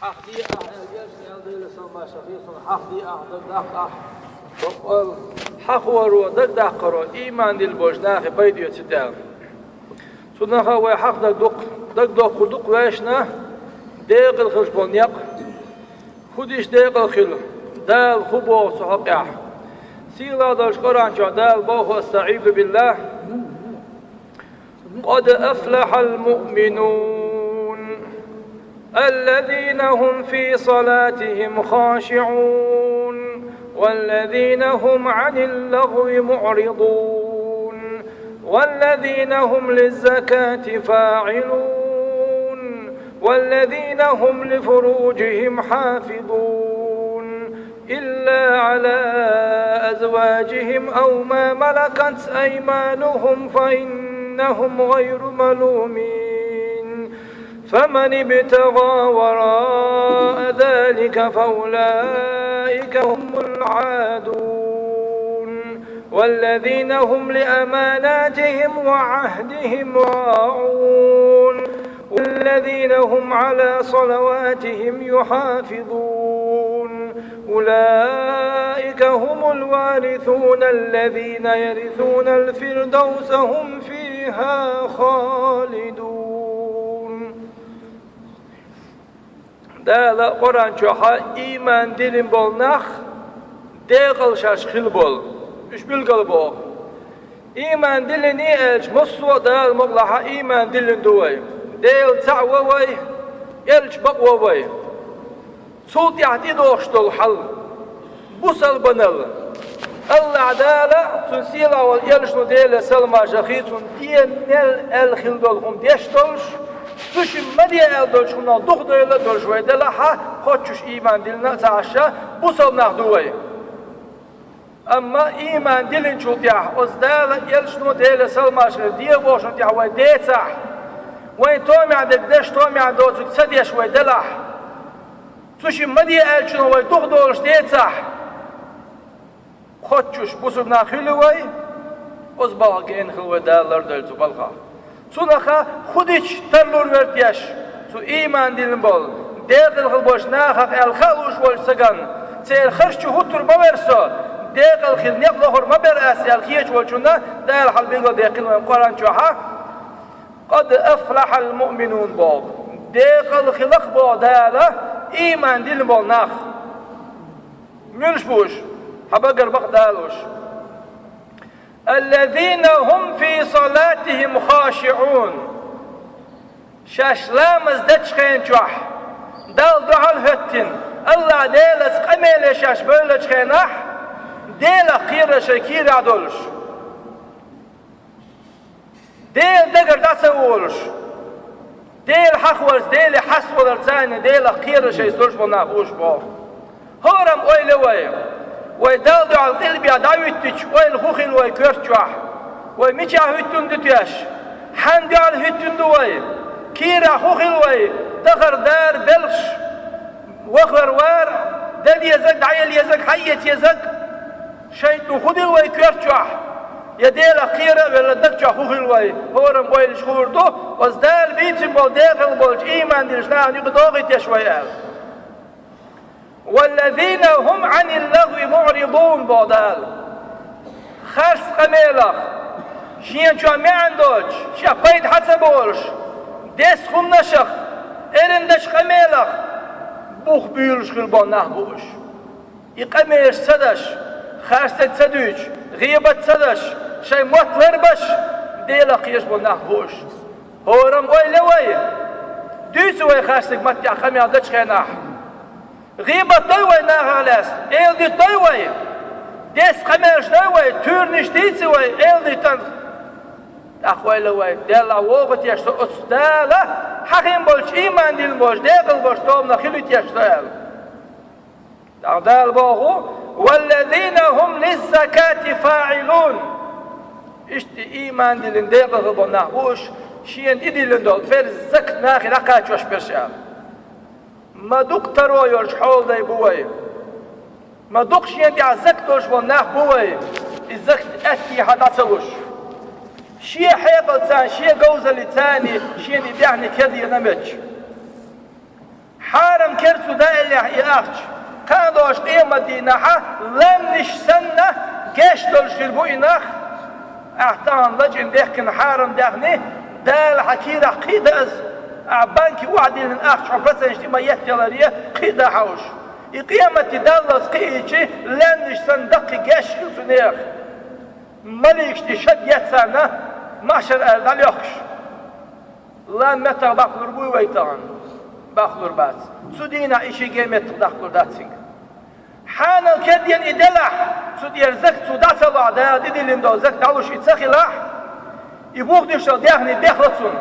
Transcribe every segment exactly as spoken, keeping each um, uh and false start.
Хьахде ахь, аьлла, Элчано аьлла, Делера салам-моаршал хилда цунна, хьахде ахь, дагадаккха ахь. Бакъволу, хьахоро, дагадаккхаро ийман дилла болчу нахе пайда оьцу аьлла. Цунах а вай хьахдаг дукха, дагадоккхур ду-кх вайшна декъала хилча болу некъ. ХӀун дича декъала хила, Дала хӀун боху цу хьокъехь? Сийлахь долчу Къуръан чохь Дала боху, астаӀизу биллахь: قد أفلح المؤمنون الذين هم في صلاتهم خاشعون والذين هم عن اللغو معرضون والذين هم للزكاة فاعلون والذين هم لفروجهم حافظون إلا على أزواجهم أو ما ملكت أيمانهم فإنهم غير ملومين. فمن ابتغى وراء ذلك فأولئك هم العادون. والذين هم لأماناتهم وعهدهم راعون. والذين هم على صلواتهم يحافظون. أولئك هم الوارثون الذين يرثون الفردوس هم فيها خالدون. Дала Къуръан чохь ийман диллина болу нах декъала шаьш хила болу. Уьш билгала боху. Ийман диллиний аьлча, массо а Дала мукъалахь ийман диллина ду вай. Дела цхьаъ ву вай, Элча бакъ ву вай. Цул тӀаьхьа тӀедогӀуш долу хьал, бусалбанал. АллахӀ Дала, цуьнан сийлахь волу Элчано, Делера салам-моаршал хилда цунна, де мел аьлла хила долу хӀума деш долуш, цу шимма ма де аьлла долчу хӀуманах духадойла а долуш вай делахь а, кхоччуш ийман диллина а ца Ӏаш, бусалба нах ду вай. Амма ийман диллинчул тӀаьхьа, оцу Дала, Элчано, Делера салам-моаршал хилда цунна, де бохучунна тӀаьхьа вай децахь, вайн томехь дерг деш, томехь доцург ца деш вай делахь, цу шимма ма де аьллачунах вай духадолуш децахь, кхоччуш бусалба нах хуьлу вай, оцу балхах гена хила вай, Дала лардойла цу балхах. Цунах а хӀун дича тарлур верг деш, цу ийман диллина болу, декъала хила болчу нахах аьлла хаа лууш волчу стагана, церан харш чу хӀуттур ма вара со, декъала хила некъ лохур ма бара ас аьлла хеташ волчунна Дала хьал билгалдаьккхина вайн Къуръан чохь: «Къад афлахьал муъминун», – боху. Декъала хила-кх, боху Дала, ийман диллина болу нах. Муьлш бу уьш? Хьан багара бакъ Дала уьш. «Аллазина хӀум фи салатихӀим хашиӀун». Шаьш ламаз дечу хенан чохь, Далла дуьхьал а хӀоьттина, АллахӀ Делаца къамеле шаьш бевллачу хенахь, Делах кхерар шайн кийрахь долуш. Делан дагара дӀа ца волуш, Дела хьахаварца, Деле хьаставаларца а Делах кхерар шайца долуш болу нах бу уьш, боху. ХӀораммо ойла йо вай. Вай Далла дуьхьал къилбехь дӀахӀуьттича, ойла хӀун хила вай коьрта чохь? Вай мичахь хӀуьттун ду теш? Хьанна дуьхьал хӀуьттун ду вай? Кийрахь хӀун хила вай? Дахар, дар, белхаш, вахар, вар, дан дезарг, дӀаяла езарг, хьаэца езарг? ШайтӀано хӀун дилла вай коьрта чохь? Я Делах кхера а велла, даг чохь хӀун хила вай? ХӀораммо ойла йича хуур ду, оцу Дала бийцина болу декъала болчу ийман диллинчу нахана юкъа догӀий теш вай аьлла. «Валлазина хӀум Ӏанил лагӀви муӀридун», – боху Дала. Харц къамелах, шена чохь маьӀна доцуш, шех пайда хьа ца болуш, деза хӀуманашах, эрна дечу къамелах бух буьйлуш хила болу нах бу уьш. И къамелаш ца деш, харцдерг ца дуьйцуш, гӀийбат ца деш, шайн мотт ларбеш, Делах кхераш болу нах бу уьш. ХӀораммо ойла йо вай. Дуьйцу вай харцдерг маттехь къамел дечу хенахь? ГӀийбат дой вай нахах лаьцна? Эладита дой вай? Деза къамелаш дой вай? Туьйранаш дийци вай эладитанах? ТӀаккха ойла йо вай, Делах вогӀу теш со оцу Дала хьахийна болчу ийман диллина болчу, декъала болчу тобанах хила теш со аьлла. ТӀаккха Дала боху: «Валлазина хӀум лиззакати фаӀилун». Иштта ийман диллина декъала хила болу нах бу уьш, шена тӀедиллина долу берзакат нахе дӀакхачош берш аьлла. Ма дукха таро йолчу хьолдай бу вай. Ма дукха шена тӀехь закат долуш болу нах бу вай, и закат аьттехьа дӀа ца луш. Шен хьекъалца, шен говзаллица шена и даьхни кхедийна метташ. Хьарам кер цу даьллехь и ахча. Кхана долуш къематдийнахьа лаьмнаш санна гечдолуш хир бу и нах. Ахьа тахана лачкъийна дехкина хьарам даьхни, Дала хьан кийрахь кхиа дан аса, ахьа банке охьадиллина ахча хьо проценташ тӀе ма етталаре кхиа дан хьовш. И къематде даллалц кхиийчи, лаьмнаш санна даккхий гечдеш хир цу нехан. Маликаш тӀе шад еттарна, махьшар аьлла дӀалоьхкуш. Лан меттах баккхалур буй вай тахана? Баккхалур бац. Цу дийнахь и шиге меттах дахкалур дац цуьнга. Хьанал кедъян и делахь, цу тӀера закат цо дӀа ца лохь, Дала тӀедиллина долу закат дӀалуш и ца хилахь, и бух дуьшал даьхни бехла цунна.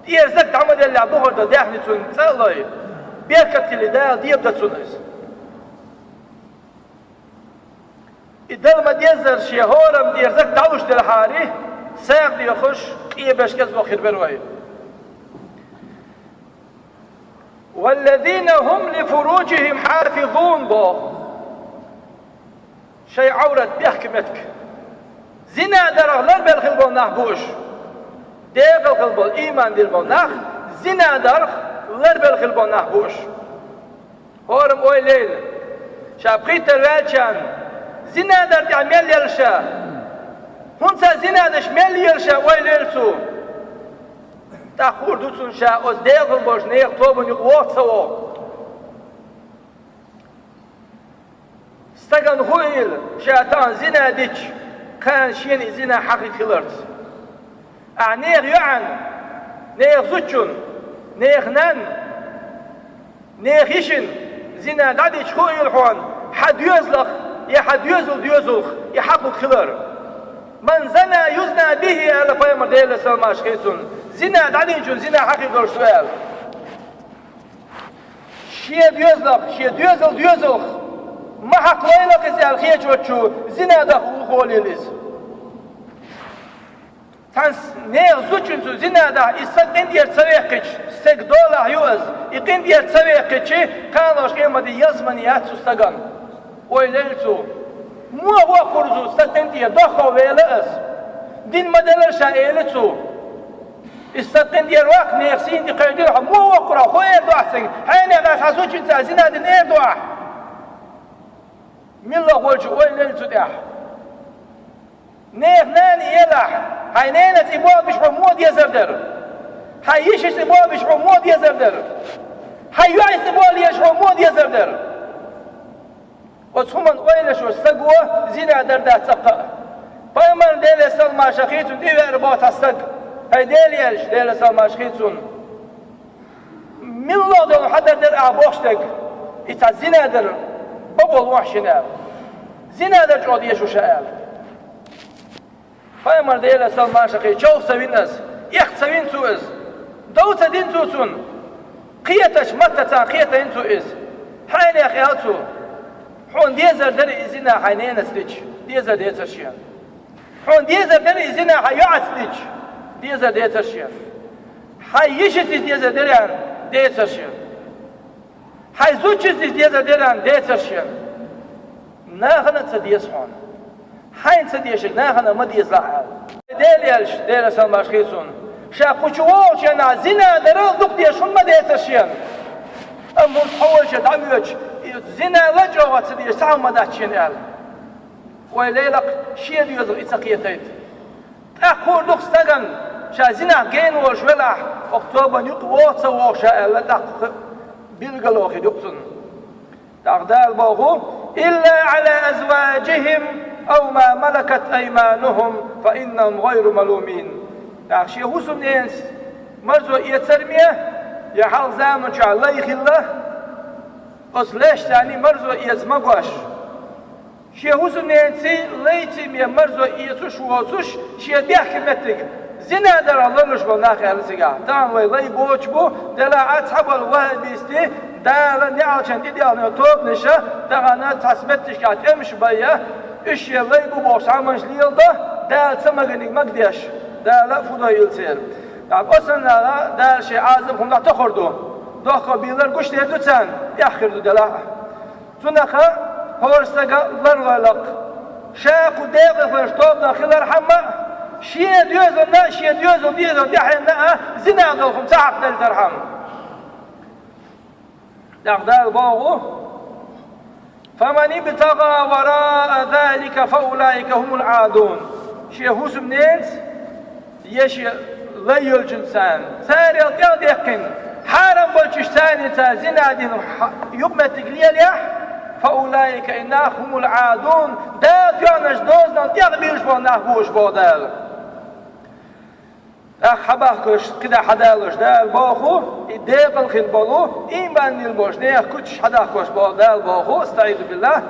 ТӀера закат дӀа ма деллехь, бухара дан даьхни цунна цӀа а лой, беркат хили Дала дебадан цунна иза. И дала ма-деззара шен хӀораммо тӀера закат дӀалуш делахьара, сагӀа доьхуш, къебеш кӀезиг хир бара вай. «Валлазина хӀум ли фуружихӀим хьафизун», боху. Шайн Ӏаврат бехке меттиг. Зина дарах ларбелла хила болу нах бу уьш. Декъала хила болу, ийман дина болу нах, зина дарах ларбелла хила болу нах бу уьш. ХӀораммо ойла йойла, ша пхийттара ваьллачарна, зина дар тӀехь мел елла ша, хӀунца зина деш мел елла ша, ойла йойла цо. ТӀаккха хуур ду цунна ша оцу декъала болчу нехан тобанна юкъа вогӀу ца вогӀу. Стагана хуийла, ша тахана зина дича, кхана шена и зина хьан хир хиларца. Ахьа нехан йоӀана, нехан зудчунна, нехан нанна, нехан йишина зина дӀадича хуийла хьуна, хьан доьзалх я хьан доьзал доьзалх и хьан хир хилар. «Ман зана юзна бихӀи», аьлла пайхамар, Делера салам-маршалла хуьлда цунна, зина дӀадинчунна зина хьан хир долуш ду аьлла. Шен доьзалх, шен доьзал доьзалх ма хьакхалойла иза аьлла хеташ волчу зина даха ву холийла иза. Цхьана нехан зудчуьнца зина даха, и стаг къинтӀера ца веккхича, стеган долахь ю иза, и къинтӀера ца веккхича, кхана долуш къематде ялсамани яц цу стагана. Ойла йойла цо. Муха воккхур ву стаг къинтӀера, дохково вела аса. Дин ма-деллара ша, эли цо. И стаг къинтӀера ваккха, нехан сийна тӀе кхевдира хьо, муха воккхур ву, хӀун эр ду ахь цуьнга? Хьенех аса хьан зудчуьнца зина дина эр ду ахь? Милла волчу ойла йойла цу тӀехь. Нехан нана елахь, хьайн ненаца и болбиш хьо муха дезар дара? Хьайн йишица и болбиш хьо муха дезар дара? Хьайн йоӀица и болъеш хьо муха дезар дара? Оцу хӀуманна ойла йолуш стаго зина дар дац цкъа а. Пайхамарна, Делера салам-маршалла хуьлда цунна, тӀевеара боху цхьа стаг. ХӀай Делан элча, Делера салам-маршалла хуьлда цунна, милла долу хьадар дара ахь боху стаг, и цхьа зина дар бакъо лохьа шена аьлла. Зина дар чӀогӀа дезаш ву ша аьлла. Пайхамар, Делера салам-маршалла хуьлда цунна, човха ца вина иза, эхь ца вина цо иза, дов ца дина цо цунна. Кхеташ маттаца кхетийна цо иза. Хьенех, аьлла цо, хьуна дезар дара и зина хьайн ненаца дича, дезар дацара шена. Хьуна дезар дара и зина хьан йоӀаца дича, дезар дацара шена. Хьайн йишица дезар даран, дацара шена. Хьайн зудчуьнца дезар даран, дацара шена. Нахана а ца деза хьуна. Хьайна ца дезарг нахана а ма дезалахь аьлла. Делан элча, Делера салам-маршалла хуьлда цунна, ша кху чу вогӀучу хенахь зина дар дукха дезаш хӀума ма дацара шена. Амма хӀинца хьо волчу дӀавоьдуш, и зина ла чӀогӀа ца дезаш цхьа хӀума ма дац шена аьлла. Ойла йойла-кх, шен доьзалх и ца кхетийта. ТӀаккха хуур ду-кх стагана, ша зинах гена волуш велахь, оцу тобанна юкъа вогӀу ца вогӀу ша аьлла, тӀаккха билгало хир ю-кх цунна. ТӀаккха Дала боху: «Илла Ӏала азваджихӀим ав ма малакат айманухӀум, фа иннахӀум гӀайру малумин». ТӀаккха шен хӀусамненаца марзо эцарме, я хьалха заманчохь лай хилла, оцу лайшца марзо эца магош, шен хӀусамненаца, лайца марзо эцуш воцуш, шен бехке меттиг зина дарах ларлуш болу нах аьлла цигахь. Тахана вай лай боцуш бу, делахь а цхьаболу ваххабисты, Дала неӀалт чу тӀедиллина тобанаша тахана цхьацца меттигашкахь тӀемаш байъа, уьш шен лай бу бохуш, цхьаммо леладо, Дала ца магийнарг магадеш, Дала а фудай йила церан. ТӀаккха оцунна Дала шен Ӏазап хӀума тохур ду, дохко бийлар гуш дер ду царна, тӀехь хир ду делахь а. Цунах хӀора стага ларлойла-кх. Ша кху декъалхойн тобанах хилархьама а, шен доьзална а, шен доьзал доьзална тӀаьхьенна а зина долу хӀума ца хьакхадайтархьама. ТӀаккха Дала боху: «فمن ابتغى وراء ذلك فأولئك هم العادون». Шен хӀусамненца, я шен лай йолчунца, царел тӀехдаьккхина, хьарам болчуьш царница зина дина хьа-, юкъаметтиг лелахь, «فأولئك», и нах, «هم العادون», Дала тоьхначу дозанал тӀехбуьйлуш болу нах бу уьш, боху Дала. ТӀаккха хьабахкалуш, кхидӀа хьадалуш, Дала боху, и декъала хила болу, ийман дина болуш, нехан куьцаш хьадахкалуш болу Дала боху, астаӀизу биллахӀ: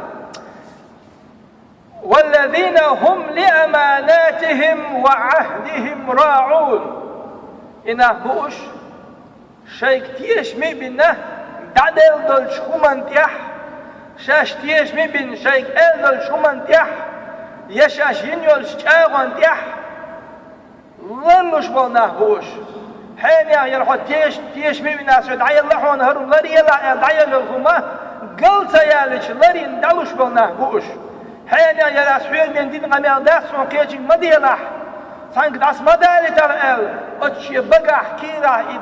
«والذين هم لأماناتهم وعهدهم راعون». И нах бу уьш, шайга тешаме а бина, дӀаделла долчу хӀуманна тӀехь, шаьш тешаме а бина, шайга аьлла долчу хӀуманна тӀехь, я шаьш йина йолчу чӀагӀонна тӀехь, ларлуш болу нах бу уьш. Хьенех яра хьо теш-, тешаме а вина, со дӀаелла хьуна хӀара хӀума, ларъелахь аьлла, дӀаелла хӀума гал ца ялича, ларйина дӀалуш болу нах бу уьш. Хьенех яра ас хьоьгара дина къамел дац, суна кхечуьнга ма делахь, цхьаьнга дӀаса ма далийталахь аьлла, оцу шен багахь, кийрахь и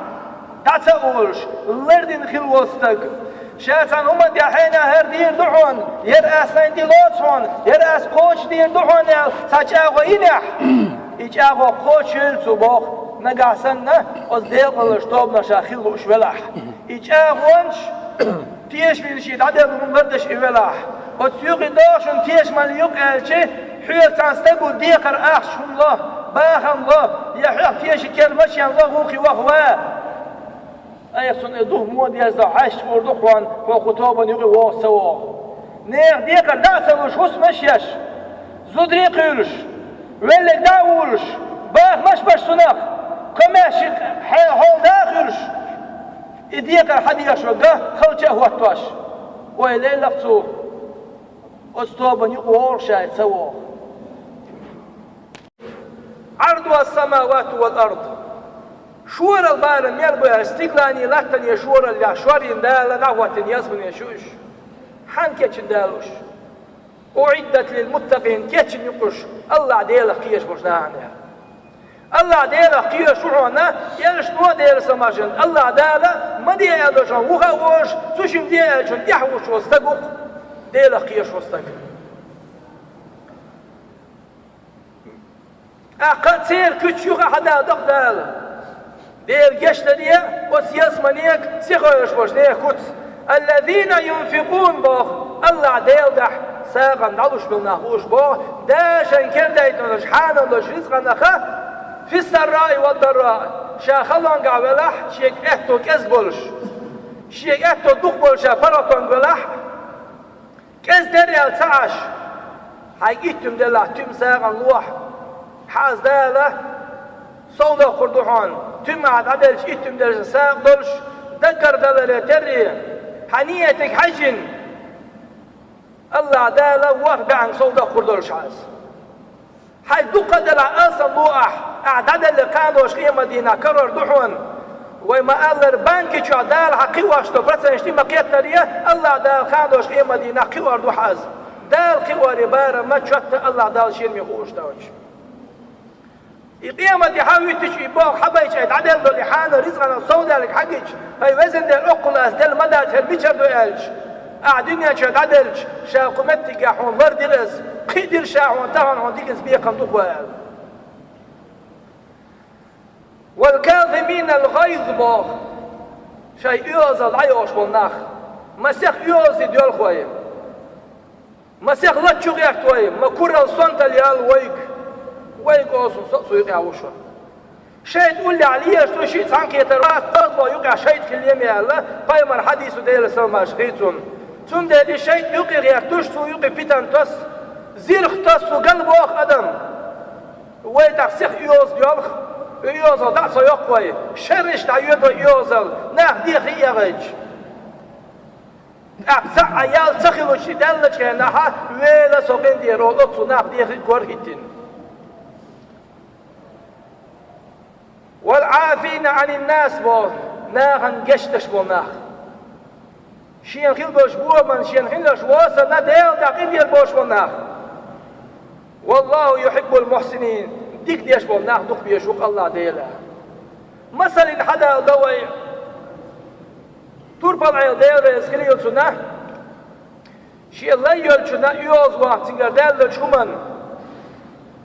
дӀа ца олуш, лардина хила волу стаг. Ша цхьана хӀуманна тӀехь хьенех хӀара дийр ду хьуна, яра ас сайн тӀе лоцу хьуна, яра ас кхочушдийр ду хьуна аьлла, цхьа чӀагӀо йинехь, и чӀагӀо кхочушйойла цо боху, нагахь санна, оцу декъалчу тобанах ша хила лууш велахь. И чӀагӀонаш тешаме а бина, шен дӀаделла хӀума лардеш и велахь. Оцу юкъе догӀу шуна тешамалла юкъ аьлча, хьоьга цхьана стага декхар ахча хӀума ло, бахам ло, я хьоьга тешан кера машен ло, вукхе ваха ва. Айхьа цунна и духу мо деза, хьаьжча гӀур ду хьуна, хьо кху тобанна юкъе вогӀу ца вогӀу. Нехан декхар дӀа а ца луш, хӀусамаш еш, зударий а кхуьйлуш, веллиг дӀа а вуьйлуш, бахамаш а беш цунах, кхо маьшший хье-, хьол дӀа а хуьлуш, и декхар хьан дехаш верг, халча а хӀоттош, ойла елла-кх цо, оцу тобанна юкъе вогӀу ша, ца вогӀу. «عرضها السماوات والأرض». Шорал барам мел бу аьлча, стигланийн латтанийн шораллех шорйина Дала дӀахӀоттийна ялсаманеш ю уьш. Хьанна кечйина Дала уьш? «أعدت للمتقين», кечйина ю-кх уьш, АллахӀ Делах кхоьруш болчу нахана аьлла. АллахӀ Делах кхоьруш ву хьуна, элчано а, Делан салам-маршалла хуьлда цунна, АллахӀ Дала ма де аьлла долчух вуха а волуш, цу шимма де аьллачунна тӀаьхьа вуьсуш волу стаг ву-кх Делах кхоьруш волу стаг. ТӀаккха церан куьцаш юха а хьадала доккху Дала. Дела гечдаре оцу ялсаманега сихойлуш болчу нехан куц. «الذين ينفقون», боху, АллахӀ Делан дуьхьа сагӀина дӀалуш болу нах бу уьш, боху, Дала шайна кара дайтинчу хьанал долчу рицкъанах, «في السراء والضراء», ша халонгахь велахь, шега аьтто кӀезиг болуш, шега аьтто дукха болуш, ша паргӀатонга велахь, кӀезиг дерриг аьлла ца Ӏаш, хьайга итт туьма делахь, туьма сагӀина лохьа. Хьан ас Дала совдоккхур ду хьуна, туьма ахь дӀаделча, итт туьма делча сагӀа долуш, даггара даларе терра, хьан ниятиг хьаьжжина, АллахӀ Дала ворхӀ бӀаьнга совдоккхур долуш хьан ас. Хьайн дуккха а делахь, алсам ло ахь, ахь дӀаделла кхана долуш къематдийнахь карор ду хьуна. Вай ма-аллара, банки чохь Дала хьан кхиош долу проценташ тӀе ма-кхеттара, АллахӀ Дала кхана долуш къематдийнахь кхиор ду хьан ас. Дала кхиоре барам ма чотта АллахӀ Дала шена ма хууш доцуш. И къематде хьан вуьттича, и боху хьан байча, ай дӀаделла долу и хьанал рицкъанал совдаьллиг хьан гича, хӀай везан Дела, оккхул ас делла ма дац хӀара мичара ду аьлча, ахь дуьнен чохь дӀаделча, ша кху меттигехь хьуна лардира ас, кхиъдира ша хьуна, тахана хьуна диканца бекхам ду-кх вай аьлла. «والكاظمين الغيظ», боху, шайн оьгӀазалла дӀайохуш болу нах. Масех оьгӀазе доьлху вай. Масех латта чу гӀерта вай, ма куралла, сонталла ял вайга. Вайга оцу со а цу юкъехь ву шуна. ШайтӀа уллехь лелаш ду, шиъ цхьаьнакхетар вац, тозбо юкъехь шайтӀа хила лема аьлла, пайхамар хьадисо, Делан салам-маршалла хуьлда цунна. Цундела и шайтӀа юкъе гӀерташ, цу юкъе питана тосу, зирх тосу, гал боху адам. Вай тӀаккха сиха оьгӀаз доьлху, и оьгӀазалла дӀа а ца йоккху вай, шерриш дӀайоьду вай оьгӀазалла, нах дехар а эгӀайташ. ТӀаккха цхьа а ял ца хилча, и даьллачу хенахь, вела со къинтӀера олу оццул нах дехар а гор хӀиттина. «والعافين عن الناس», боху, нахана гечдеш болу нах. Шена хила болуш бохаман, шена хиларш вон санна, Делан тӀехь къинтӀера болуш болу нах. «والله يحب المحسنين», дика деш болу нах дукха безаш ву-кх АллахӀ Дела. Масална хьадала до вай. Турпал-Ӏела, Дела реза хилийла цунна, шен лай йолчунна оьгӀазгӀан, цуьнгара даьллачу хӀуманна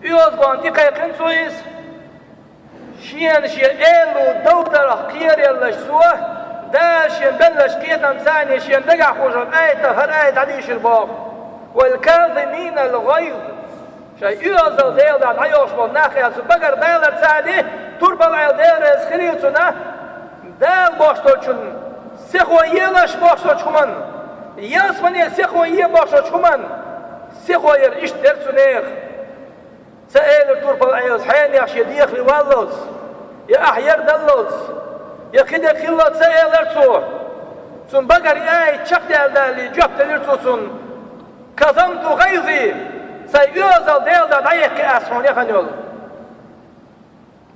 оьгӀазгӀан тӀекхайкхина цо иза, шена шен эло довдарх кхераеллачу цо, Дала шен беллачу кхетамца шен дагахь хууш йолу аят, хӀара аят дӀадийшира боху: «Вал-казиминал-гӀайз». Шайн оьгӀазалла Делан дуьхьа дӀайохуш болу нах аьлла, цу багара даларца а, Турпал-Ӏела, Дела реза хилийла цунна, Дала бохуш долчунна сихо елаш бохуш долчу хӀуманна, ялсамане сихо е бохуш долчу хӀуманна сихо яра, иштта дара цу нехан. Ца элира Турпал-Ӏелас, хьенех шен дехале валлалц, я ахь ярдаллалц, я кхидерг хиллалц ца элира цо. Цунна багара аят чекхдаьлла далале, жоп делира цо цунна: «Казамту гӀайзи», сайн оьгӀазалла Делан дуьхьа дӀаяьккхи ас хьуна яхана йолу.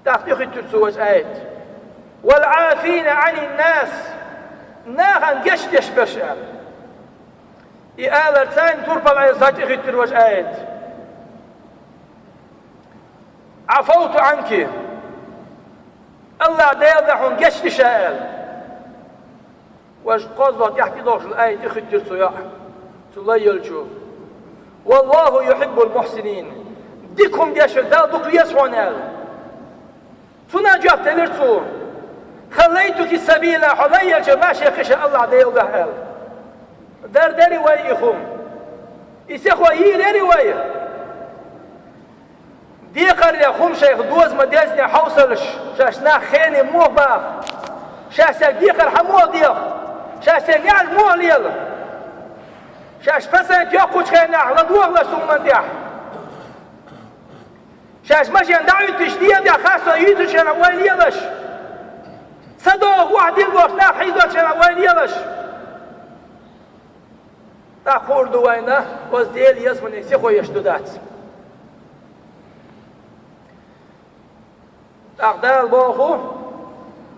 ТӀаккха тӀехӀиттира цо важа аят: «Вал-Ӏафина Ӏанин-нас», нахана гечдеш берш аьлла. И аларца а Турпал-Ӏелас тӀехӀиттира важа аят: «Ӏафавту Ӏанки», АллахӀ Делан дуьхьа хьуна гечди ша аьлла. Важа кхозлагӀа тӀехь тӀедогӀуш долу аят тӀехӀиттира цо йоӀ, цу лай йолчо: «ВаллахӀу юхьиббул-мухьсинин», дика хӀума деш верг Дала дукха веза хьуна аьлла. Цунна жоп делира цо: «Халлайтуки сабила», хьо лай йолчу машех кхиша АллахӀ Делан дуьхьа аьлла. Дар дарий вай и хӀума? И сихо йийр ярий вай? Декхарех хӀума шайх доза ма-деззине хьовсалаш, шаьш нах хене муха баха, шаьш цаьрга декхар хьан муха деха, шаьш церан неӀалт муха лела, шаьш процент йоккхучу хенахь ладогӀалаш цу хӀуманна тӀехь. Шаьш машен дӀа а Ӏуьттуш, дегӀан тӀехь харцо йийцучу хенахь вай лелаш, ца догӀу охьадилла бохуш нах хьийзочу хенахь вай лелаш. ТӀаккха хуур ду вайна, оцу Делан ялсаманиг сихо еш ду, дац. ТӀаккха Дала боху: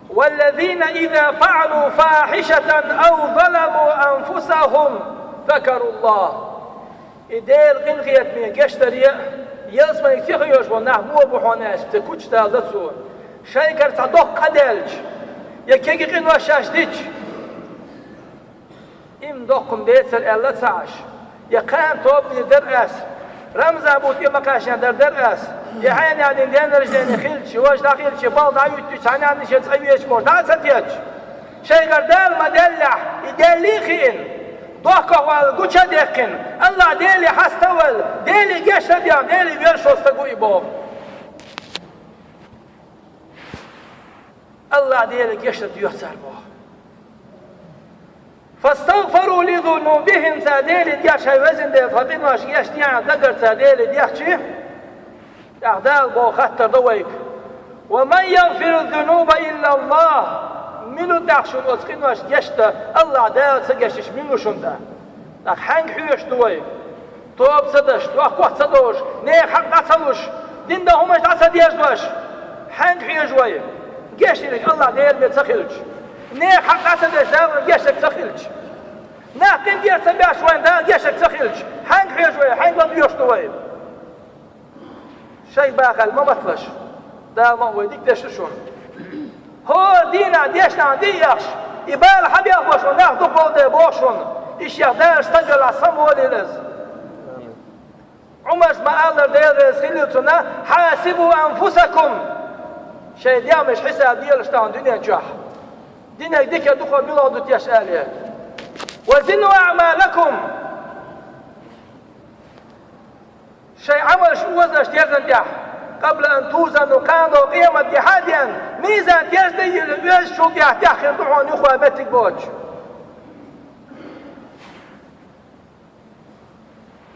«Валлазина иза фаӀалу фахьишатан ав заламу анфусахум закаруллахӀ». И Делан къинхетаме гечдаре а, ялсаманиг сихо йош болу нах муха бу хьуна аьлча, церан кучу далла цо. Шайгара цхьа доккха къа даьлча, я кегий къинош шаьш дича, Иман доккхун децара аьлла ца Ӏаш, я кхана тоба дийр дара ас, Рамзан бутт тӀе ма кхаьчна дара дара ас, я хьенех дина день рождения хилча, важа дӀахилча, балха дӀа а юьттича, цхьана нанна шен цӀа везаш бохуш дӀа а ца тетча, шайгара Дала ма-деллехь, и Деле а хиъна, дохковала гуча а даьккхина, АллахӀ Деле хьаставала, Деле гечдар а дина, Деле везаш волу стаг ву и боху. АллахӀ Деле гечдар доьху цара боху. «Фастагъфару ли зунубихим», цара Деле дехча, хьайн везан Дела, тхан къинош гечдехьа дагарца Деле дехча, тӀаккха Дала боху хаттар до вайга: «Ва ман ягъфиру зунуба илла АллахӀ». Мила ву тӀаккха шуна оцу къинош гечдан, АллахӀ Дала ца гечдича, мила ву шуна тӀаккха? ТӀаккха хьаьнга хьоьжуш ду вай? Тоба ца деш, дохко ца довш, нехан хьакъ дӀа ца луш, дин дан хӀуманаш дӀа ца дерзош, хьаьнга хьоьжу вай? Гечдинарг АллахӀ Дела бен ца хилча, нехан хьакъ дӀа ца деш, Дала вайна гечдерг ца хилча, нах къинтӀера ца беш, вайна Дала гечдерг ца хилча, хьаьнга хьоьжу вай, хьаьнга ладоьгӀуш ду вай? Шайга бахалла ма баталаш, Дала ма вай дика деш ду шуна. ХӀора дийнахь дешнехь диъ яхаш, и бала хьан бехбо шуна, нах дукха болу дела боху шуна, и шех Дала стаг велахь самаволийла иза. Ӏумарс ма-аллара, Дела реза хилла цунна: «Хьасибу анфусакум». Шайн дегӀмаш хьисаб делаш тахана дуьнен чохь. Динарг дика, дукха мила ду теша аьлла. «Ва зину аъмалакум». Шайн Ӏамалш озалаш терзан тӀехь, къабла ан тузану, кхана къемат де хьадеана, мизан терза де йилла, оьзачул тӀехь тӀаьхьа хир ду хьуна юха меттиг боцуш.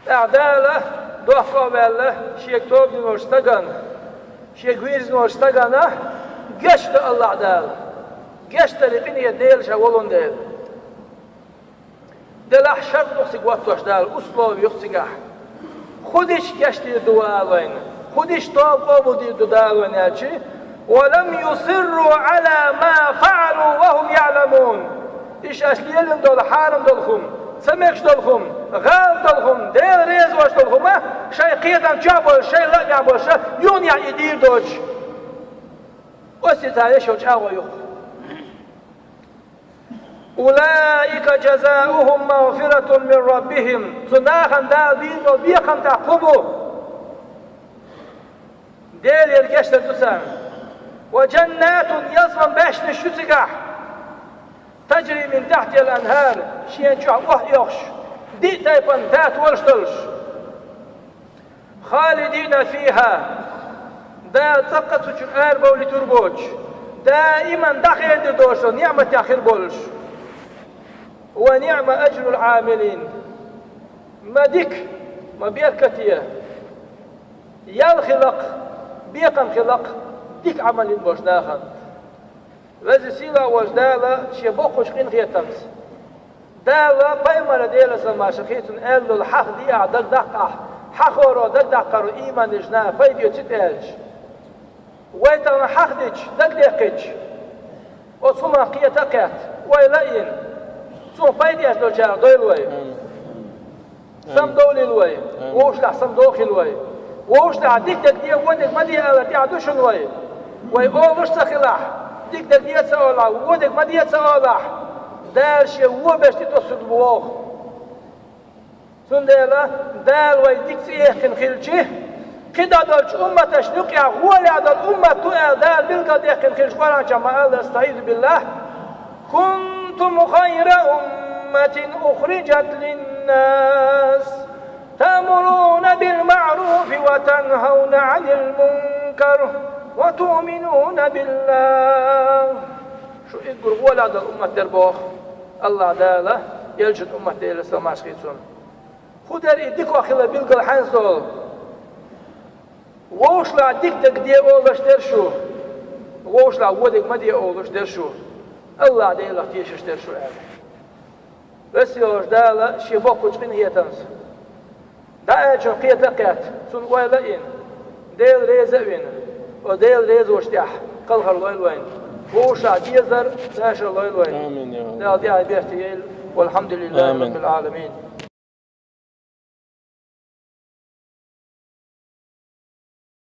ТӀаккха Дала, дохко а ваьлла, Шега тоба дина волчу стагана, Шега вирзина волчу стагана гечдо АллахӀ Дала. Гечдаре къинхетам дела ша волун дела. Делахь шарт ду цига хӀоттош Дала, условие ю цигахь. ХӀун дича гечдийр ду Дала вайна? ХӀун дича тоба къобалдийр ду Дала вайна аьлча: «Ва лам юсирру Ӏала ма фаӀалу ва хӀум яӀламун». Иштта аша лелийна долу хьарам долу хӀума, ца мегаш долу хӀума, гӀалат долу хӀума, Дела реза воцуш долу хӀума, шайн кхетам чохь болуш, шайн лаамехь болуш, юханехь и дийр доцуш. Оццул цара еш йолу чӀагӀо ю-кх. أولئك جزاؤهم مغفرة من ربهم. Цу нахана Дала дийна долу бекхам тӀехь кху бу. Делера гечдар ду царна. وجنات, ялсаман баьшнаш ю цигахь. تجري من تحتها الأنهار, шена чохь охьа оьхуш, диъ тайпана тата волуш долуш. خالدين فيها, Дала цкъа а цу чуьра арабовлуьйтур боцуш, даиман дӀахедар долуш, ниъматехь хир болуш. ونعم أجر العاملين. Ма дика, ма беркате, ял хиларх, бекхам хиларх дика Ӏамал йина болчу нахана. Веза-Сийлахь волчу Дала Шен боккхачу къинхетамца, Дала пайхамар Делан салам-маршо хуьлда цунна аьлла долу хьаха де ахь дагадаккха ахь, хьахоро дагадаккхаро ийман дечу наха пайда оьцуьйту аьлча. Вай тахана хьаха дича, дагадехкича, оцу хӀуманах кхета а кхетта, вай лайна, цунах пайда эцна долчарах дойла вай. Амин. Самадовлийла вай. Амин. Вовшашлахь самадохийла вай. Вовшашлахь дика дерг де, вон дерг ма де аьлла тӀехь ду шуна вай. Вай олуш ца хилахь, дика дерг де ца олахь, вон дерг ма де ца олахь, Дала Шен вон берш тӀетосур бу вовшах. Цундела Дала вай дика цӀе яьккхина хилча, кхидӀа долчу умматашна юкъахь гӀолехь долу уммат ду аьлла Дала билгалдаьккхина хилча, Къуръан чохь ма-аллара, أستعيذ بالله: كنتم خير أمة أخرجت للناس تأمرون بالمعروف وتنهون عن المنكر وتؤمنون بالله. Шу уггар гӀолехь долу уммат дара боху АллахӀ Дала, элчан уммат, Делан салам-маршо хуьлда цунна. ХӀун дара и дика хилар билгал хьаьнца долу? Вовшашлахь дика дерг де олуш дара шу, вовшашлахь вон дерг ма де олуш дара шу, АллахӀ Делах тешаш дара шу аьлла. Веза-Сийлахь волчу Дала Шен боккхачу къинхетамца дӀа аьллачух кхета а кхетта, цунна ойла а йина, Дела реза а вина, оцу Делан резачу тӀехь кхалхар лойла вайна. Вовшашна дезар, дашар лойла вайна. Амин, я АллахӀ. Дала тӀаьхье беркате йойла. والحمد لله Амин. رب العالمين.